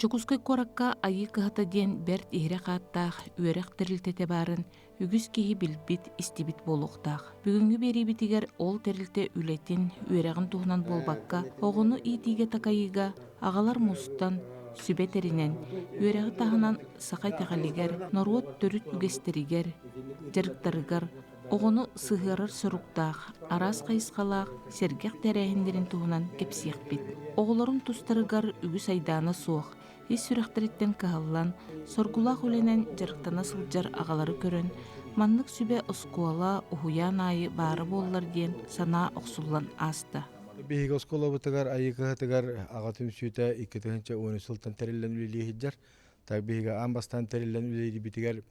Дьокуускай куоракка Айыы кыһата диэн бэрт иһирэх ааттаах үөрэх тэрилтэтэ баарын үгүс киһи билбит, истибит буолуохтаах. Бүгүҥҥү биэриибитигэр ол тэрилтэ үлэтин, үөрэҕин туһунан буолбакка, оҕону иитиигэ-такайыыга аҕалар мустан, сүбэ тэринэн, үөрэҕи таһынан саха итэҕэлигэр, норуот төрүт үгэстэригэр, дьарыктарыгар оҕону сыһыарар соруктаах, араас хайысхалаах сэргэх тэрээһиннэрин туһунан кэпсиэхпит. Оҕолорум тустарыгар үгүс айдаана суох, ис сүрэхтэриттэн кыһаллан, соргулаах үлэнэн дьарыктана сылдьар аҕалары көрөн, маннык сүбэ оскуола, уһуйаан аайы баара буоллар диэн санаа охсуллан ааста. Биһиги оскуолабытыгар Айыы кыһатыгар аҕа түмсүүтэ 2013 сылтан тэриллэн үлэлии сылдьар. Так биһиги аан бастаан тэриллэн үлэлиирбитигэр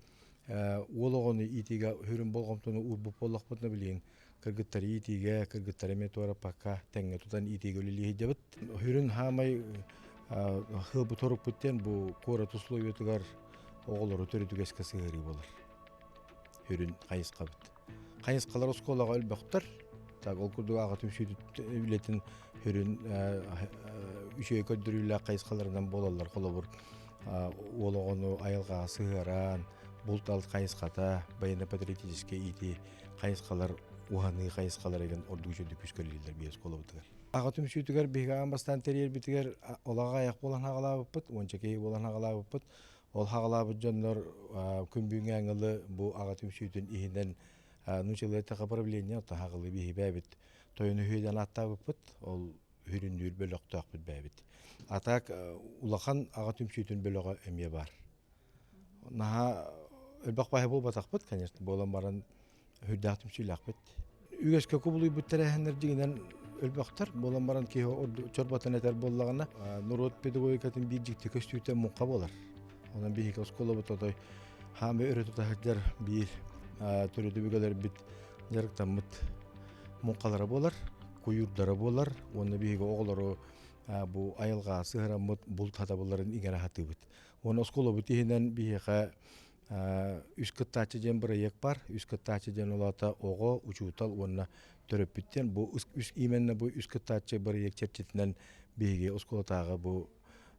уол оҕону иитиигэ сүрүн болҕомтону уурбут буоллахпытына билигин кыргыттары иитиигэ, кыргыттары эмиэ туораппакка тэҥҥэ тутан иитиигэ үлэлии сылдьабыт. Сүрүн хаамай хыылбыт сорукпут диэн бу куорат условиятыгар оҕолору төрүт үгэскэ сыһыарыы буолар. Сүрүн хайысхабыт. Хайысхалар оскуолаҕа өлбөхтөр. Так, ол курдук аҕа түмсүүтүт үлэтин сүрүн үчүгэй көрдөрүүлээх хайысхаларынан буолаллар. Холобур, уол оҕону айылҕаҕа сыһыаран, булт-алт хайысхата, военно-патриотическай иитии хайысхалар уһаныы хайысхалар игин ордук үчүгэй күүскэ үлэлииллэр биир оскуолабытыгар. Аҕа түмсүүтүгэр биһиги аан бастаан тэрийэрбитигэр олоҕо айах буолан хаҕалаабыппыт, уонча киһи буолан хаҕалаабыппыт. Ол хаҕалаабыт дьоннор күн бүгүҥҥү аҥылы бу аҕа түмсүүтүн иһинэн нуучалыы эттэххэ правление оттон хаҕылыы биһи бэйэбит тойон үһү ааттаабыппыт. Ол үрүннүүр бөлөхтөөхпүт бэйэбит. А так улахан аҕа түмсүүтүн бөлөҕө эмиэ баар. Наһаа элбэх баһы буолбатахпыт, конечно, буолан баран үрдээх түмсүүлээхпит. Үгэскэ кубулуйбут тэрээһиннэр дьиҥинэн өлбөхтөр. Буолан баран киһи чорботон этэр буоллаҕына, норуот педагогикатын биир дьикти көстүүтэ муҥха буолар. Онон биһиги оскуолабыт отой хаамы өрө тута сылдьар биир төрүт өбүгэлэрбит дьарыктаммыт муҥхалара буолар, куйуурдара буолар уонна биһиги оҕолору бу айылҕаҕа сыһыраммыт булт хатабылларын иҥэрэ сатыыбыт. Уонна оскуолабыт иһинэн биһиэхэ үс кыттааччы диэн бырайыак бар. Үс кыттааччы диэн ол аата оҕо, учуутал уонна төрөппүт диэн. Бу үс именно бу үс кыттааччы бырайыак чэрчитинэн биһиги оскуолатааҕы бу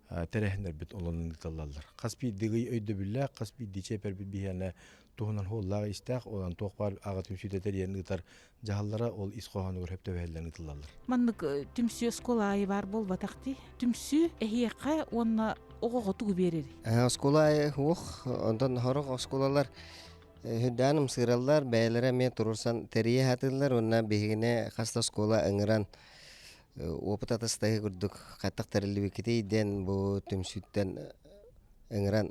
тэрээһиннэрбит олонун ыытыллаллар. Хас биирдии өйдөбүллээх, хас биирдии чиэпэрбит биһиэнэ туһунан хуоллаах-истээх, онон туох баар аҕа түмсүүтэ тэрийэн ыытар дьаһаллара ол ис хоһоонугар сөп түбэһэллэн ыытыллаллар. Маннык түмсүү оскуола аайы баар буолбатах дии. Түмсүү эһиэхэ уонна оҕоҕо тугу биэрэрий? Оскуола аайы уох, онтон сорох оскуолалар үрдээн ымсыыраллар, бэйэлэрэ эмиэ туруорсан тэрийэ сатыыллар уонна биһигини хас да оскуола ыҥыран опыт атастаһыы курдук хаттах тэриллибиккитий диэн бу түмсүүттэн ыҥыран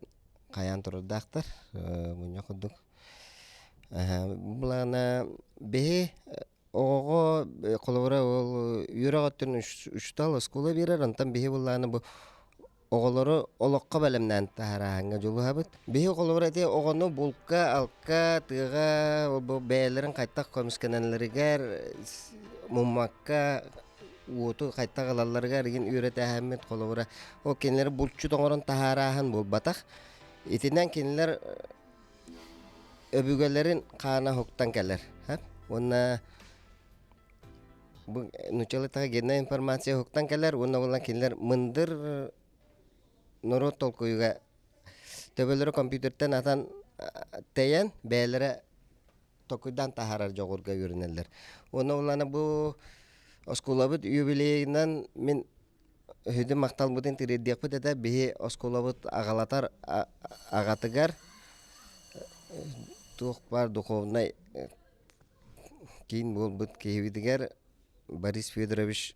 хайаан турардаахтар мунньах курдук Былаана биһи оҕоҕо холобура ол үөрэх өттүн учуутал оскуола биэрэр, онтон биһи былаана бу оҕолору олоххо бэлэмнээн таһаарааһыҥҥа дьулуһабыт. Биһи холобура ити оҕону булка, алка, тыаҕа бу бэйэлэрин хайтах көмүскэнэллэригэр муммакка уоту хайтах ылалларыгар игин үөрэтээһиммит холобура ол кинилэри булчут оҥорон таһаарааһын буолбатах. Итинэн кинилэр өбүгэлэрин хаана уһуктан кэлэр. Уонна бу нууччалыы генная информация уһуктан кэлэр уонна буолан кинилэр мындыр норуот толкуйуга төбөлөрө компьютертан атан тэйэн бэйэлэрэ толкуйдаан таһаарар дьоҕурга үөрэнэллэр. Уонна улаана бу оскуолабыт юбилейынан мин Үһүдүн махталбытын тириэрдиэхпит этэ. Биһи оскуолабыт аҕалатар аҕатыгар туох баар духовнай киин буолбут киһибитигэр Борис Федорович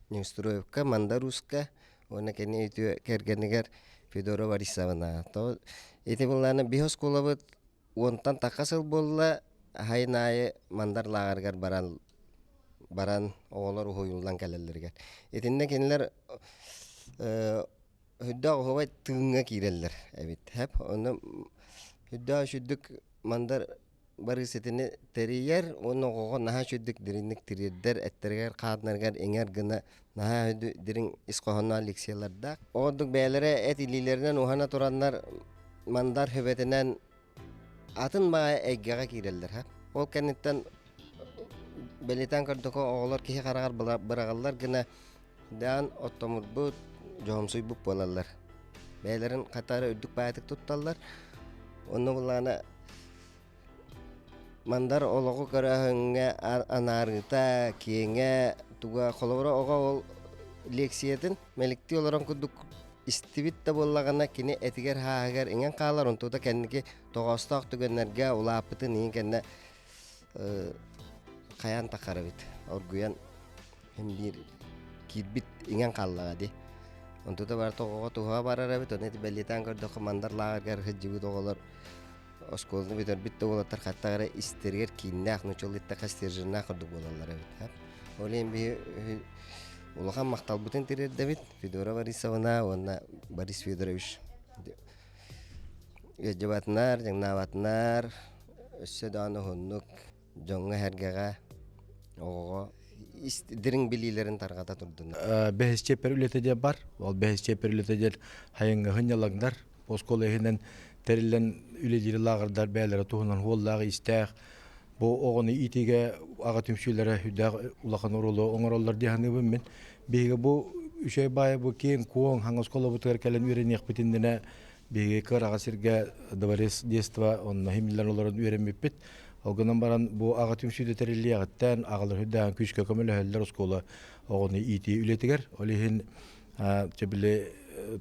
Неустроевка, Мандар Ууска уонна кини үтүө кэргэнигэр Федора Борисовнаҕа. Ити былаана биһи оскуолабыт уонтан тахха сыл буолла, сайын аайы Мандар лааҕырыгар баран баран оҕолор уһуйуллан кэлэллэригэр. Итиннэ кинилэр үрдээх оһуобай тыыҥҥа киирэллэр эбит. Хэп онно үрдээх үчүгдүк Мандар барыс итини тэрийэр уонна оҕоҕо наһаа үчүгдүк дириҥник тириэрдэр, эттэригэр хааннарыгар иҥэр гына наһаа дириҥ ис хоһоонноох лекциялардаах. Оҕордук бэйэлэрэ эт илиилэринэн уһана тураннар Мандар сүбэтинэн атын баҕайы эйгэҕэ киирэллэр. Ол кэнниттэн бэлиэтээн көрдөххө оҕолор киһи хараҕар быраҕыллар гына даан оттомурбут, дьоһумсуйбут буолаллар. Бэйэлэрин хатары үрдүк баайтык тутталлар. Онно буллаана Мандар олоҕу көрөөһүҥҥэ анаарыыта киэҥэ, туга холобура оҕо ол лиэксийэтин мэликтии олорон курдук истибит да буоллаҕына кини этигэр-хааһыгар иҥэн хаалар, онтута кэнники тоҕоостоох түгэннэргэ улааппытын иһин кэннэ хайаан таххар эбит оргуйан син биир киирбит иҥэн хааллаҕа дии. Онтута барыта оҕоҕо туһаҕа барар эбит, ону ити бэлиэтээн көрдөххө Мандар лааҕыргар сылдьыбыт оҕолор Оскуоланы бүтэрбит да уолаттар хаттаах эрэ истэригэр кииннээх, нууччалыы эттэххэ стерженнаах курдук буолаллар эбит. Ол иһин биһи улахан махталбытын тириэрдэбит Федора Борисовна уонна Борис Федорович ыалдьыбатынар, дьаҥнаабатынар, өссө даҕаны уһуннук дьоҥҥо-сэргэҕэ, оҕоҕо дириҥ билиилэрин тарҕата турдунар. Бэһис чиэппэр үлэтэ диэн бар. Ол бэһис чиэппэр үлэтэ диэн хайыҥҥа сынньалаҥнар оскуола иһинэн тэриллэн үлэлиир лааҕырдар бэйэлэрэ туһунан суоллаах-иистээх бу оҕону иитиигэ аҕа түмсүүлэрэ сүрдээх улахан оруолу оҥороллор дии саныыбын мин. Биһиги бу үчүгэй баайы бу киэҥ-куоҥ хаҥас оскуолабытыгар кэлэн үөрэниэхпит иннинэ биһиги кыараҕа сиргэ дворец детства онно химиллэн олорон үөрэммиппит. Ол гынан баран бу аҕа түмсүүтэ тэриллиэҕиттэн аҕалар үрдээҕин күүскэ көмөлөһөллөр оскуола оҕону иитии үлэтигэр. Ол иһин чэ били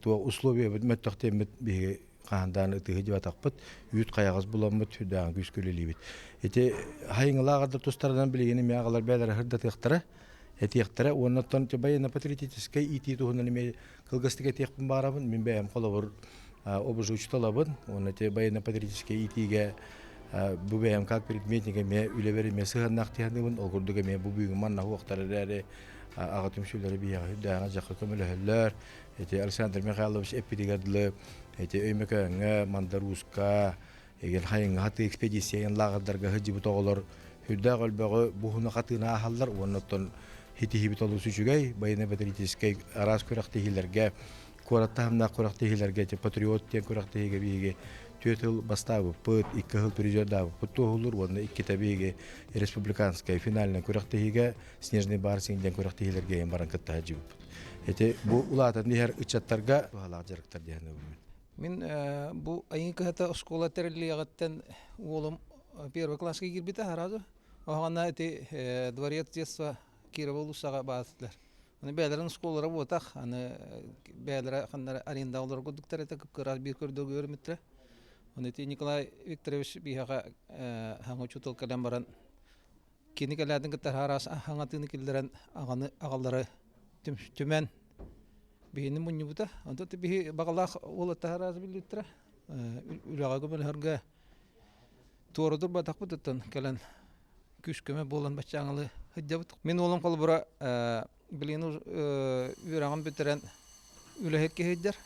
туох условиябыт мөлтөхтүөммүт биһиги хаһан ытыһы дьыбатахпыт үүт хайаҕас буламмыт сүрдээҕин күүскэ үлэлиибит. Ити хайыҥылааҕар тустарынан билигин эмиэ аҕалар бэйэлэрэ сырдатыахтара, этиэхтэрэ уонна оттон военно-патриотическай иитии туһунан эмиэ кылгастык этиэхпин баҕарабын. Мин бэйэм холобур обж учууталабын уонна ити военно-патриотическай иитиигэ бу бэйэм как предметник эмиэ үлэбэр эмиэ сыһыаннаах тиһаныбын. Ол курдук эмиэ бу бүгүн манна уохтар эрээри аҕа түмсүүлэри биһиэхэ үрдээҕи дьахха көмөлөһөллөр. Ити Александр Михайлович эппитигэр дылы ити Өймөкөөҥҥө, Мандарууска, эгин хайыҥҥа хатыы экспедиция лааҕырдарга сылдьыбыт оҕолор сүрдээх өлбөҕү буһуна хатыына ааһаллар уонна оттон хитиһибит олус үчүгэй военно-патриотическай араас күрэхтэһиилэргэ куорат таһымнаах күрэхтэһиилэргэ ити патриот диэн күрэхтэһиигэ биһиги түөрт сыл бастаабыппыт, икки сыл призердаабыппыт туоһулуур уонна иккитэ биһиги республиканскай финальнай күрэхтэһиигэ Снежный барсинг диэн күрэхтэһиилэргэ баран кытта сылдьыбыппыт. Ити бу улаатан иһэр ыччаттарга туһалаах дьарыктар диэн ылыммын. Мин бу Айыы кыһата оскуола тэриллиэҕиттэн уолум первый класска киирбитэ сразу. Оһоҕона ити дворец детства Кирова улуссаҕа баатылар. Аны бэйэлэрин оскуолалара буотах, аны бэйэлэрэ ханнара аренда олорор курдуктар этэ, кыпкыраас биир көрдөргө үөрэммиттэрэ. Аны ити Николай Викторович биһиэхэ хаҥа учуутал кэлэн баран Кини кэлээтин кытта араас хаҥатыыны киллэрэн аҕаны аҕаллары түмэн биһини мунньубута. Онтон биһи баҕалаах уолаттар араас биллибиттэрэ. Үлэҕэ көмөлөһөргө туора турбатахпытыттан кэлэн күүс-көмө буолан баччааҥылыы сылдьабыт. Мин уолум холобура билигин үөрэҕин бүтэрэн үлэһит киһи сылдьар.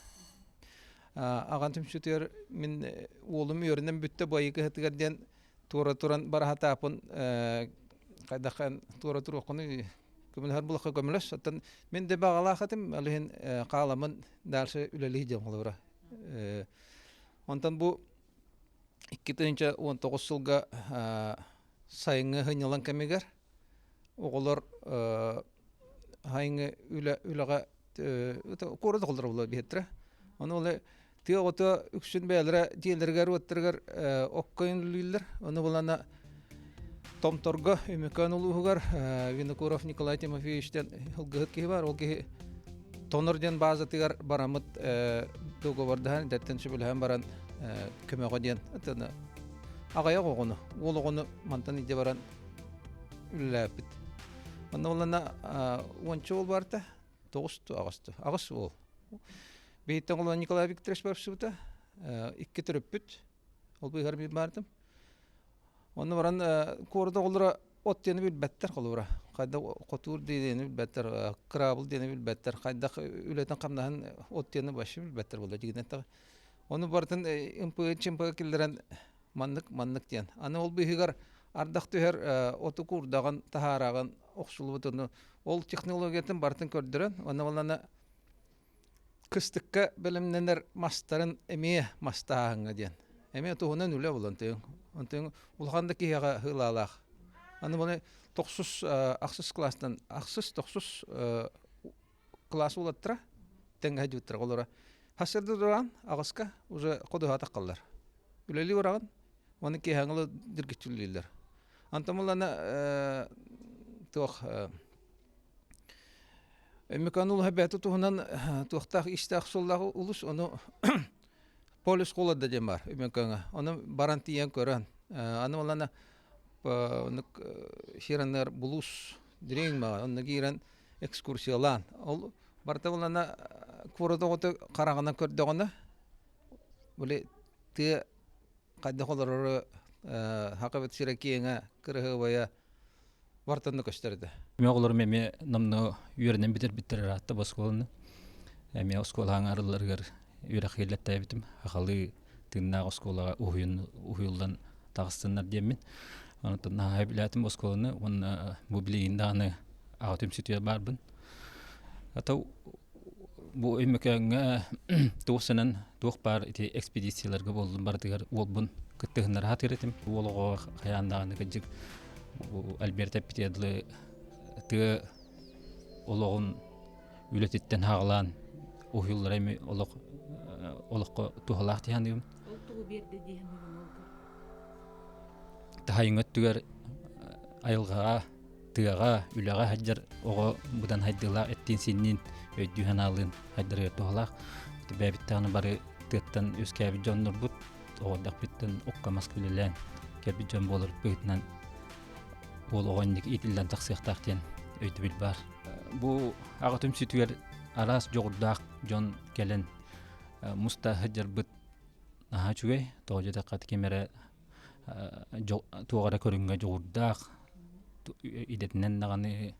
Аҕам түмсүүтүгэр мин уолум үөрэнэн бүттэ бу айыы кыһатыгар диэн туора туран бараһатааппын хайдах туора туруоххунуй көмөлөһөр булахха көмөлөс оттон мин де баҕалаах этим ол иһин хааламмын дальше үлэлии дьон холобура онтон бу 2019 сылга сайыҥҥы сынньалаҥ кэмигэр оҕолор сайыҥҥы үлэ үлэҕэ куорат оҕолоро буолар биһиттэрэ ону ол Тыа оҕото үксүн бэйэлэрэ дьиэлэригэр-уоттарыгар окко үлэлииллэр. Ону булана Томторго, Өймөкөөн улууһугар Винокуров Николай Тимофеевичтэн ылгыһыт киһи бар. Ол киһи Тонор диэн баазатыгар бараммыт договордаһан, дэттэн сөбүлэһэн баран көмөҕө диэн аҕыйах оҕону, уол оҕону мантан илдьэ баран үлэлээппит. Онно булана уонча уол барта, тоҕусту, аҕысту, аҕыс уол. Биһиттэн олорон Николай Викторович барсыбыта, икки төрөппүт, ол быыһар биир баартым. Онно баран куорат оҕолоро от диэни билбэттэр холобура. Хайдах хотуур диэни билбэттэр, кыраабыл диэни билбэттэр, хайдах үлэтин-хамнаһын от диэни вообще билбэттэр буолла дьигинэн таҕа. Ону барытын ымпыгы-чымпыгы киллэрэн маннык маннык диэн. Аны ол быыһыгар ардах түһэр оту куурдаҕын, таһаараҕын охсуллубут ону ол технологиятын барытын көрдөрөн, уонна ол Кыстыкка бэлэмнэнэр мастарын эмиэ мастааһыҥҥа диэн. Эмиэ туһунан үлэ булан тыын. Онтон улахан да киһиэхэ сыылаалаах. Аны маны тохсус ахсыс класстан ахсыс тохсус класс уолаттара тэҥҥэ сылдьыбыттара олоро. Хасырды туран аҕыска уже ходуһа таххаллар. Үлэлии бараҕын, уонна киэһээҥи диргиччилииллэр. Онтон буллана туох Өймөкөөн улууһа бэйэтэ туһунан туохтаах истээх суоллаах улус, ону поле школа да диэн баар Өймөкөөҥө. Ону баран тиийэн көрөн, аны буллана оннук сир булуус дириҥ баҕа, онно киирэн экскурсиялаан. Ол барыта буллана куорат оҕото хараҕынан көрдөҕүнэ, били тыа хайдах олорору хакабыт сирэ киэҥэ, кыраһыабайа бартанна көстөр этэ. Мин оҕолорум эмиэ номнуо үөрэнэн бүтэрбиттэр ыраатта бу оскуоланы. Эмиэ оскуола аҥаарыларыгар үөрэх киллэртээбитим. Сахалыы тыыннаах оскуолаҕа уһуйун уһуйуллан таҕыстыннар диэммин. Онтон наһаа сөбүлээтим бу оскуоланы уонна бу билигин даҕаны аҕа түмсүүтүгэр баарбын. А бу Өймөкөөҥҥө туох сынан туох баар ити экспедицияларга буоллун барытыгар уолбун кыттыһыннара сатыыр этим. Уол оҕо хайаан даҕаны кырдьык Альберт эппитигэр дылы тыа олоҕун үлэтиттэн хаалаан уһуйуллара эми олох олоххо туһалаах дии саныыбын. Ол тугу биэрдэ дии саныыбын уолга? Таһайыҥ өттүгэр айылҕаҕа тыаҕа, үлэҕэ сылдьар оҕо быдан хайдыылаах эттиин-сиинниин, өйдүү-санаалыын хайдарыгар туһалаах. Бэйэбит даҕаны бары тыаттан үөскээбит дьоннорбут, оҕо эрдэхпиттэн окко-маска үлэлээн кэлбит дьон буоларбыт быһыытынан уол оҕо инник иитиллэн тахсыахтаах диэн өйдөбүл баар. Бу аҕа түмсүүтүгэр араас дьоҕурдаах дьон кэлэн муста сылдьарбыт наһаа үчүгэй. Тоҕо диэтэххэ ким эрэ туох эрэ көрүҥҥэ дьоҕурдаах, идэтинэн даҕаны,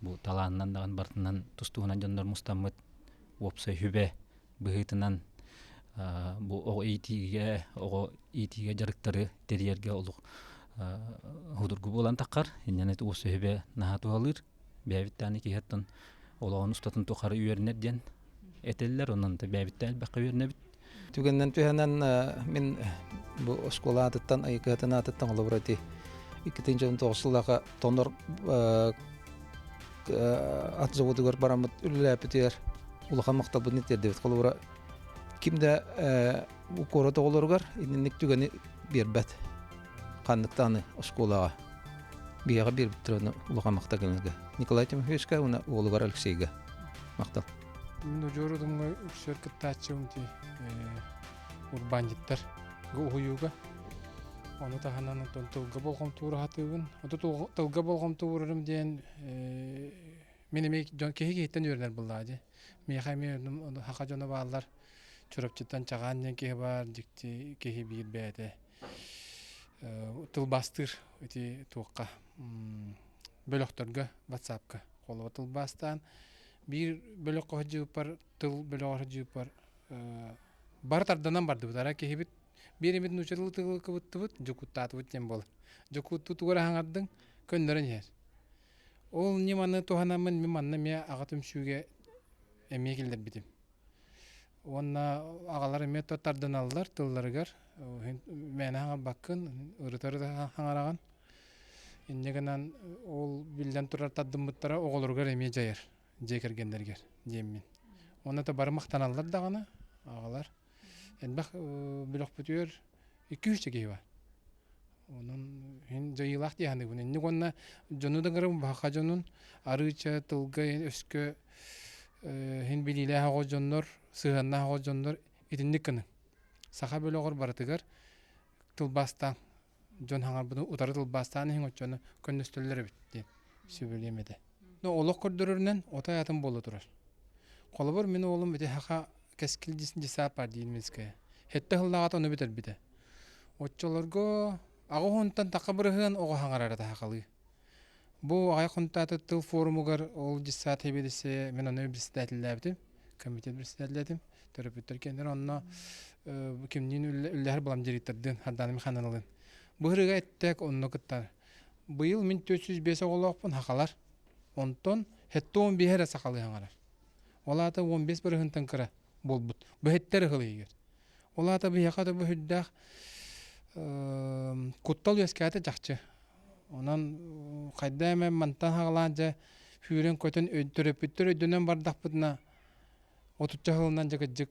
бу талаанынан даҕаны барытынан тус-туһунан дьоннор мустаммыт уопсай сүбэ быһыытынан бу оҕо иитиигэ, оҕо иитиигэ дьарыктары тэрийэргэ олох судургу буолан таххар. Инньэ уопсай сүбэ наһаа туһалыыр. Бэйэбит даҕаны киһи оттон олоҕун устатын тухары үөрэнэр диэн этэллэр, онон бэйэбит элбэххэ үөрэнэбит. Түгэннэн түһэнэн мин бу оскуола аатыттан, Айыкыһатын аатыттан холобура ити 2009 сыллаахха тонор ат заводугар бараммыт үлэлээппитигэр улахан махталбытын тиэрдэбит. Холобура ким да куорат оҕолоругар инник түгэни биэрбэт. Ханнык даҕаны оскуолаҕа биһиэхэ биэрбиттэр уонна улахан махтал кинилэргэ. Николай Тимофеевичка уонна уолугар Алексейга махтал. Мин удьуор удумҥа үксүөр кыттааччыбын ти урбаанньыттар уһуйууга. Ону таһынан онтон тылга болҕомтуура сатыыбын. Ото тылга болҕомтуурарым диэн мин эмиэ дьон киһи киһиттэн үөрэнэр буоллаҕа дии. Миэхэ эмиэ саха дьоно бааллар. Чурапчыттан Чаҕаан диэн киһи баар, дьикти киһи биир бэйэтэ тылбаастыыр ити туохха бөлөхтөргө ватсапка холобур тылбаастаан биир бөлөххө сылдьыбыппар тыл бөлөҕөр сылдьыбыппар бары тарданан бардыбыт ара киһибит биир эмит нууччалыы тылы кыбыттыбыт дьокуттаатыбыт диэн буолар дьокуттуу тугу эрэ хаҥардыҥ көннөрөн иһэр ол ньыманы туһанаммын мин манна эмиэ аҕа түмсүүгэ эмиэ киллэрбитим Уонна аҕалар эмиэ тардыналлар тылларыгар мээнэ хаҥарбаккын, ырыта-ырыта хаҥараҕын. Инньэ гынан ол биллэн турар тардыммыттара оҕолоругар эмиэ дьайар дьиэ кэргэннэригэр диэммин. Уонна да бары махтаналлар даҕаны аҕалар. Элбэх бөлөхпүтүгэр 2-3 киһи бар. Онон иһин дьайыылаах дии саныыбын. Инник уонна дьону да ыҥырабын баһаха дьонун арыыча тылга өскө иһин билиилээх оҕо дьоннор, сыһыаннаах оҕо дьоннор итинник гыныҥ. Саха бөлөҕөр барытыгар тылбаастаан дьон хаҥарбытын утары тылбаастаан иһин оччону көннөстөллөр эбит диэн сүбэлиэм этэ. Но олох көрдөрөрүнэн отой атын буола турар. Холобур, мин уолум ити саха кэскил десапа диин Минская. Хетте сыллааҕыта ону бүтэрбитэ. Оччолорго аҕа уонтан тахха бырыһыан оҕо хаҥарара таһахалыы. Бу аҕай хонтааты тыл форумугар ол дьыссаат хэбиэдиссэйэ мин ону председателлээбитим, комитет председателлээтим. Төрөппүттэр кэннэр онно кимниин үллэһэр балам директордыын Хардаана Михайловналыын. Бу ырыга эттэк онно кыттар. Быйыл мин 405 оҕолоохпун хахалар. Онтон 75 эрэ сахалыы хаҥарар. Ол аата 15 бырыһынтан кыра буолбут. Бу эттэр ыһыл иһигэр. Ол аата биһиэхэ да бу сүрдээх куттал үөскээтэ чахчы. Онон хайда эмэ мантан хаҕалаан дьэ сүүрэн-көтөн төрөппүттэр өйдөнөн бардахпытына отучча сылынан дьэ кырдьык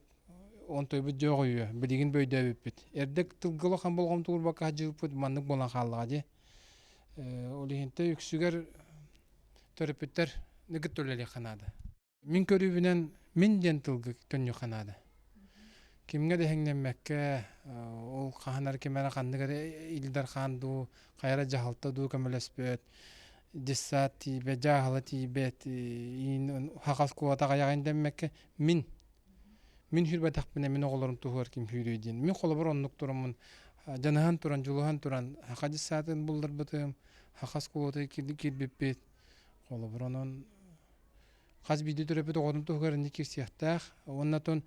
Онтойбут дьоҕойуо, билигин бөйдөөбүппүт. Эрдэ тылга улахан болҕомто уурбакка сылдьыбыппыт маннык буолан хааллаҕа дии. Ол иһин үксүгэр төрөппүттэр кытта үлэлиэххэ наада. Мин көрүүбүнэн мин диэн тылга төннүөххэ наада. Кимҥэ да иһиҥнэммэккэ, ол хаһан эрэ ким эрэ ханнык эрэ Ил Дархан дуу, хайа эрэ дьаһалта дуу көмөлөспөт, дьыссаат тиийбэт, дьааһыла тиийбэт, иин хахас куота аҕыйаҕын дэммэккэ мин мин сүүрбэтэхпинэ мин оҕолорум туһугар ким сүүрүө диэн. Мин холобур оннук тураммын дьаныһан туран, дьулуһан туран саха дьыссаатын булларбытым, саха оскуолатыгар киирбиппит. Холобур онон хас биирдии төрөппүт оҕотун туһугар инник киирсиэхтээх. Уонна оттон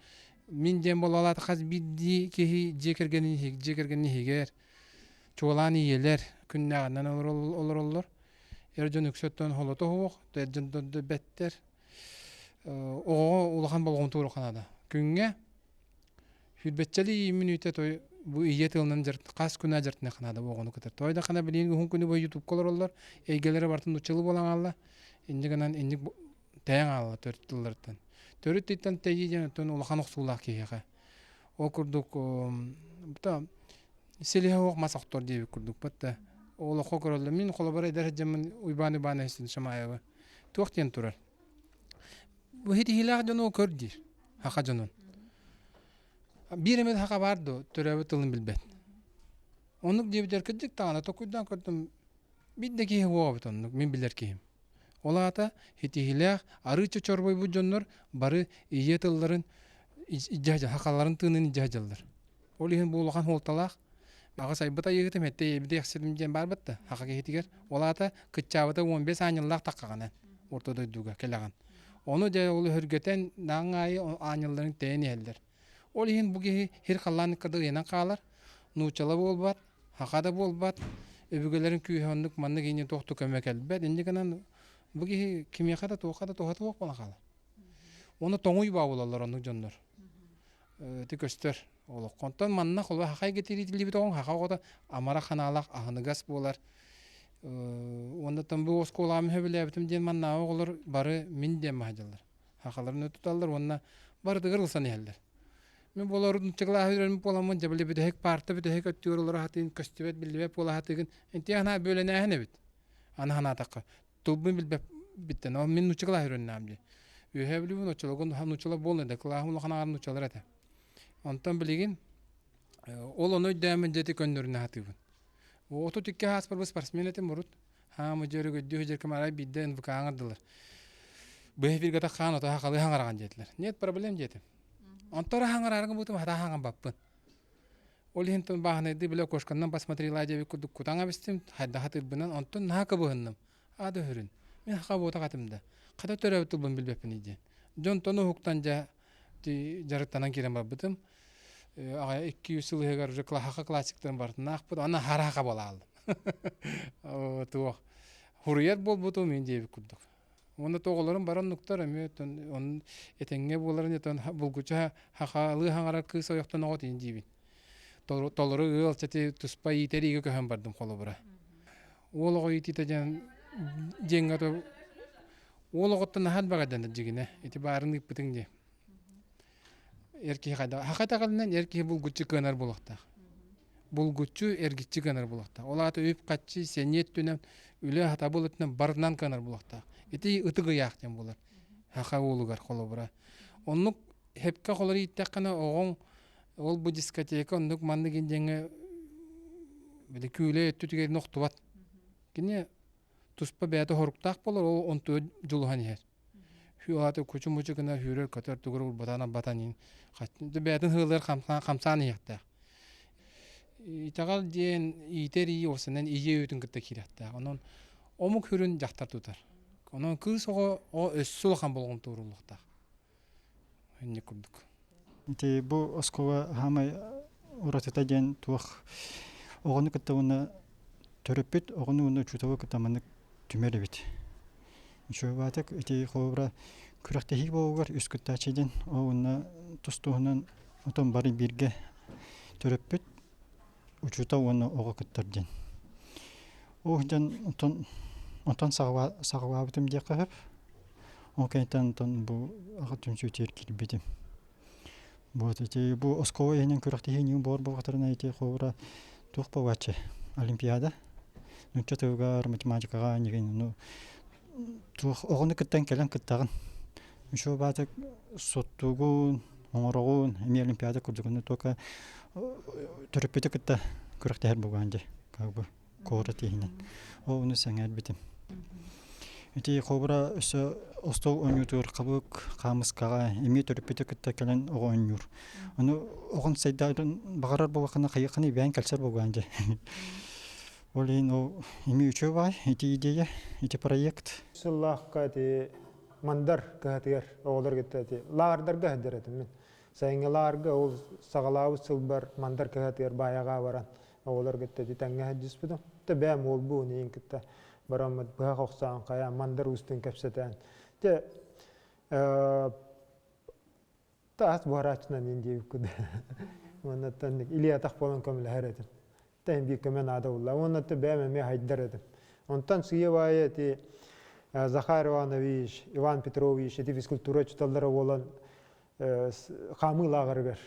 мин диэн буолалаат хас биирдии киһи дьиэ кэргэнин дьиэ кэргэнин иһигэр чуолаан ийэлэр күннээҕинэн олороллор. Эр дьон үксэ оттон холото суох, эр дьон бэттэр. Оҕоҕо улахан болҕомто уруохха наада. Күҥҥэ сүүрбэччэлии мүнүүтэ той бу ийэ тылынан хас күнэ дьарытыныахха наада бу оҕону кытары. Той да хана билигин уһун күнү бу ютубка олороллор, эйгэлэрэ барытын нууччалыы буолан хаалла. Инньэ гынан инник тэйэн хаалла төрүт тылларыттан. Төрүт тылтан тэйии диэн оттон улахан охсуулаах киһиэхэ. Ол курдук бта силиһэ суох мас охтор диэбит курдук батта олоххо көрөллөр. Мин холобура эдэр сылдьаммын Уйбаан Иванович Шамаевы туох диэн турар. Бу хитиһиилээх дьону көр диир саха дьонун. Биир эмит саха баар дуо төрөөбүт тылын билбэт. Оннук диэбитэр кырдьык даҕаны токуйдаан көрдүм биир да киһи суох эбит оннук мин билэр киһим. Ол аата хитиһиилээх арыычча чорбойбут дьоннор бары ийэ тылларын илдьэ сахаларын тыынын илдьэ сылдьаллар. Ол иһин бу улахан суолталаах. Аҕыс айбыт айыыһытым эттэ ийэбит иэхситим диэн баарбыт да саха киһитигэр. Ол аата кыччаабыта 15 аанньаллаах таххаҕына орто дойдуга кэлэҕин. Ону дьэ ол өһүргэтэн наҕын аайы аанньалларын тэйэн иһэллэр. Ол иһин бу киһи сир халлаан ыккарда ыйанан хаалар, нууччала буолбат, саха да буолбат, өбүгэлэрин күүһэ оннук маннык инньэ туох да көмө кэлбэт. Инньэ гынан бу киһи кимиэхэ да туохха да туһата суох буолан хаалар. Уонна тоҥуй баа буолаллар оннук дьоннор. Ити көстөр олоххо. Онтон манна холобур саха эйгэтииритиллибит оҕоҥ саха оҕото амара ханаалаах аһыныгас буолар. Уонна бу оскуолаҕа мин сөбүлээбитим диэн маннааҕы оҕолор бары мин диэн маһадьаллар. Сахаларын туталлар уонна барытыгар ылсан иһэллэр. Мин буолар нуччаклааһы үөрэммит буоламмын дьэ били бүтэһик паарта бүтэһик өттүгэр олоро сатыын көстүбэт биллибэт буола сатыыгын интиэ санаа бүөлэнээһин эбит. Аны санаатахха тылбын билбэппиттэн ол мин нуучча үөрэннэҕим дии. Үөһээ Бүлүүбүн оччолорго нууччалар буолла да кылааһым улахан аҕар нууччалар этэ. Онтон билигин ол ону өйдөөммүн дьэ ити көннөрүнэ сатыыбын. 32 ааспар бу спортсмен этим урут. Хаамы дьөрү өйдүү сылдьар арай биирдэ НВК-ҕа ыҥырдылар. Быһа эфиргэ хаан ото хахалыы хаҥараҕын диэтилэр. Нет проблем диэтим. Онтон хаҥараарга бутум хата хаҥарбаппын. Ол иһин тон бааһынайдыы бile окошканнан посмотрела диэбит курдук кутаҥа бистим, хайдаха тыырбынан, онтон наһаа кыбыһынным. Аада өһүрүн. Мин хака буотах этим да. Хата төрөөбүт тылбын билбэппин диэн. Дьон тон уһуктан дьэ дьарыктанан киирэн барбытым. Аҕай 200 сыл иһигэр уже хака классиктарын барытын аахпыт. Аны хараха буолааллым. Туох хуруйар буолбутум мин диэбит курдук. Уонна тоҕолорум баран нуктар эмиэ он этэҥҥэ буоларын этэн булгуччу хахалыы хаҥарар кыыс ойохтон оҕо тиин диибин. Толору ыал чати туспа иитэр иигэ көһөн бардым холобура. Уол оҕо иитиитэ диэн диэҥҥэ то уол оҕоттон наһаа баҕайданар дьигинэ. Ити баарын ыыппытыҥ дии. Эр киһи хайдах хаха итэҕэлинэн эр киһи булгуччу кыанар буолуохтаах. Булгуччу эргиччи кыанар буолуохтаах. Ол аата үп-харчы, сэниэ өттүнэн, үлэ сатабыл өттүнэн барытынан кыанар буолуохтаах. Ити ытык ыйаах диэн буолар. Саха уолугар холобура. Оннук хепке холор ииттэххинэ оҕоҥ ол бу дискотека оннук маннык диэҥҥэ били күүлэй өттүтүгэр нохтубат. Кини туспа бэйэтэ хоруктаах буолар, ол онтуга дьулуһан иһэр. Аата кучу-мучу гына сүүрэр-көтөр тугура урбатан абатан иһин бэйэтин ыһыылыгар хамсаан иһиэхтээх. Итэҕэл диэн иитэр ии уопсайынан ийэ үүтүн кытта киириэхтээх. Онон омук сүрүн дьахтар тутар. Онон кыыс оҕо өссө улахан болҕомто ууруллуохтаах. Инник курдук. Ити бу оскуола хаамай уратыта диэн туох оҕону кытта уонна төрөппүт оҕону уонна учууталы кытта маннык түмэр эбит. Үчүгэйбаатык ити холобура күрэхтэһии буолугар үс кыттааччы диэн ол уонна тус-туһунан отон бары бииргэ төрөппүт учуутал уонна оҕо кыттар диэн. Ол дьон онтон онтон саҕалаабытым диэххэ сөп. Ол кэнниттэн онтон бу аҕа түмсүүтүгэр киирбитим. Вот ити бу оскуола иһинэн күрэхтэһии ньуу буор буолбатарына ити холобура туох буолааччы олимпиада нуучча тылыгар математикаҕа нигин ну туох оҕону кыттан кэлэн кыттаҕын үчүгэй баатык суоттуугун оҥороҕун эмиэ олимпиада курдук ону только төрөппүтү кытта күрэхтэһэр буолуон дии как бы куорат иһинэн ол ону сэҥээрбитим ити холобура өссө остуол оонньуутугар хабык хаамыскаҕа эмиэ төрөппүтү кытта кэлэн оҕо оонньуур ону оҕон сайдаарын баҕарар буоллаххына хайыаххына ибээн кэлсэр буолуон дии Ол иһин ол ими үчүгэй баай ити идея, ити проект. Сыллаахха ити Мандар кыһатыгар оҕолор кытта ити лааҕырдарга сылдьар этим мин. Сайыҥҥы лааҕырга ол саҕалаабыт сылбар Мандар кыһатыгар баайаҕа баран оҕолор кытта ити тэҥҥэ сылдьыспытым. Тэ бэйэм уолбуун ийин кытта бараммыт быһах охсоон хайаан Мандар уустуун кэпсэтэн. Тэ Таас буһарааччынан иин диэбиккит. Уоннаттан илии-атах буолан көмөлөһөр этим. Тэһин биир көмө наада буолла. Уонна бэйэм эмиэ хайдар этим. Онтон сыыйа-баайа ити Захар Иванович, Иван Петрович ити физкультура учууталлара буолан хаамыы лааҕырыгар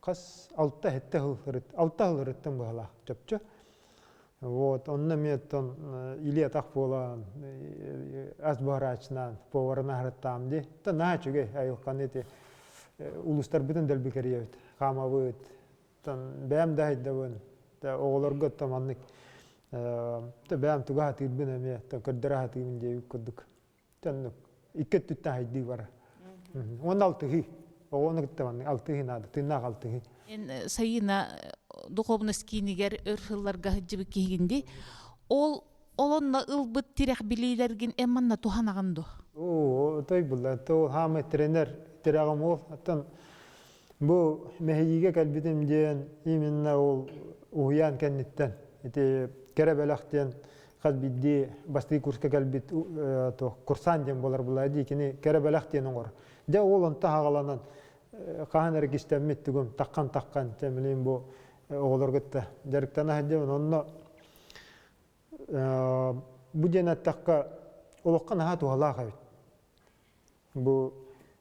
хас алта сэттэ сыл алта сыл ырыттым быһалаах чопчу. Вот, онно эмиэ оттон илии-атах буолан, ас буһарааччынан, поварынан аһарыттаам дии. Та наһаа үчүгэй айылҕаны ити улуустарбытын дэлби кэрийэбит, хаамабыт. Тан бэйэм да аһайдабын. Оҕолорго оттон маннык бэйэм тугу аһатыырбын эмиэ көрдөрө аһатыыбын диэбит курдук. Тоннук икки өттүттэн хайдыы барар. Уонна алтыһыы. Оҕону кытта маннык алтыһыы наада, тыыннаах алтыһыы. Эн Сайыына духовность киинигэр өр сылларга сылдьыбыт киһигин дии. Ол олонно ылбыт тирэх билиилэргин эн манна туһанаҕын дуо? Оо, той булла. То хаамай тренер тирэҕим ол. Оттон бу мэһийиигэ кэлбитим диэн именно ол уһуйаан кэнниттэн ити кэрэ бэлэх диэн хас биирдии бастакы курска кэлбит курсант диэн буолар буолаа дии кини кэрэ бэлэх диэн оҥор. Дьэ ол онто хаҕаланан хаһан эрэ кистэммит тугум таххан-таххан чэ билигин бу оҕолорго кытта дьарыктана сылдьабын онно бу диэн эттэххэ олоххо наһаа туһалаах эбит. Бу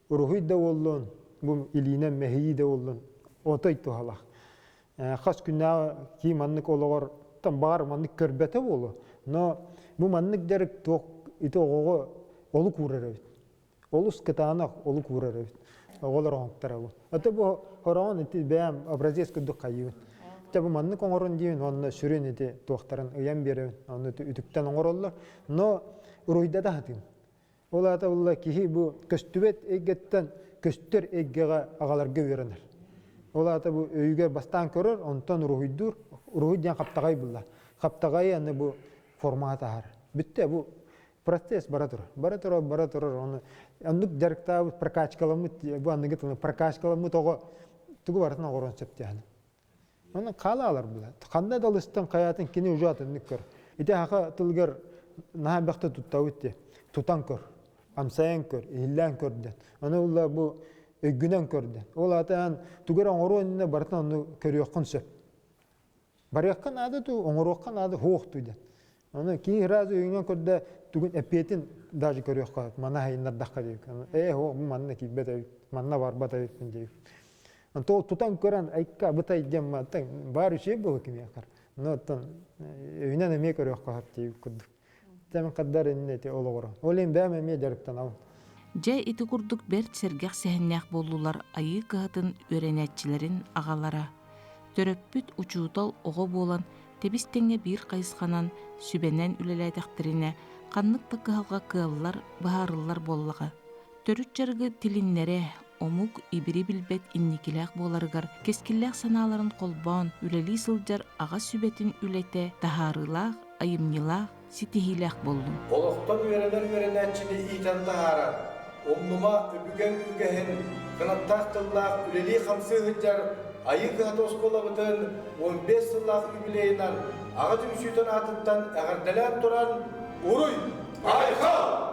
уруһуй да буоллун, бу илиинэн мэһийии да буоллун, отой туһалаах. Хас күннээҕи кии маннык олоҕор там баҕар маннык көрбөтө буолуо. Но бу маннык дьарык туох ити оҕоҕо олук уурар эбит. Олус кытаанах олук уурар эбит. Оҕолор оҥоктара бу. Ата бу хороҕон ити бэйэм образец курдук хайыыбын. Чэ бу маннык оҥорун диибин уонна сүрүн ити туохтарын ыйан биэрэбин. Онно үтүктэн оҥороллор. Но уруйдата сатыым. Ол аата буолла киһи бу көстүбэт эйгэттэн көстөр эйгэҕэ аҕаларга үөрэнэр. Ол аата бу өйүгэр бастаан көрөр, онтон уруһуйдуур. Уруһуй диэн хаптаҕай булла. Хаптаҕайы аны бу формаҕа таһаарар. Бүттэ бу процесс бара турар. Бара турар, бара турар. Оны оннук дьарыктаабыт, прокачкаламмыт, бу аныгы тылы прокачкаламмыт оҕо тугу барытын оҥоруон сөп диэхин. Онон хаалаалар була. Ханна да ылыстан хайаатын кини уже атыннык көр. Ити хаха тылыгар наһаа бэхтэ туттабыт дии. Тутан көр, амсайан көр, иһиллээн көр диэн. Аны улла бу өйгүнэн көр диэн. Ол аатаан тугу эрэ оҥоруон иннинэ барытын онну көрүөххүн сөп. Барыахха наада ту, оҥоруохха наада хуох ту диэн. Аны киһи сразу өйүнэн көрдө тугун эппиэтин даже көрүөххэ мана хайыннардахха диэбит. Ээ бу манна киирбэт эбит, манна барбат эбиппин диэбит. Онто ол тутан көрөн айка бытай диэн мантан баар үчүгэй буолуо кимиэхэр. Но оттон өйүнэн эмиэ көрүөххэ сөп диэбит курдук. Тэмин хаддар иннэ ити олоҕура. Ол иһин бэйэм эмиэ дьарыктанабын. Дьэ ити курдук бэрт сэргэх сэһэннээх буоллулар Айыы кыһатын үөрэнээччилэрин аҕалара. Төрөппүт учуутал оҕо буолан тэбис-тэҥҥэ биир хайысханан сүбэнэн үлэлээтэхтэринэ ханнык да кыһалҕа кыаллар, быһаарыллар буоллаҕа. Төрүт дьарыгы тилиннэрэ, омук ибири билбэт инникилээх буоларыгар кэскиллээх санааларын холбоон үлэлии сылдьар аҕа сүбэтин үлэтэ таһаарыылаах, айымньылаах, ситиһиилээх буоллун. Олохтон үөрэнэр үөрэнээччини иитэн таһаарар, умнума өбүгэҥ үгэһин, кынаттаах тыллаах үлэлии-хамсыы сылдьар Айыы кыһата оскуолабытын 15 сыллаах юбилейынан аҕа түмсүүтүн аатыттан эҕэрдэлээн туран, Уруй! Айхал!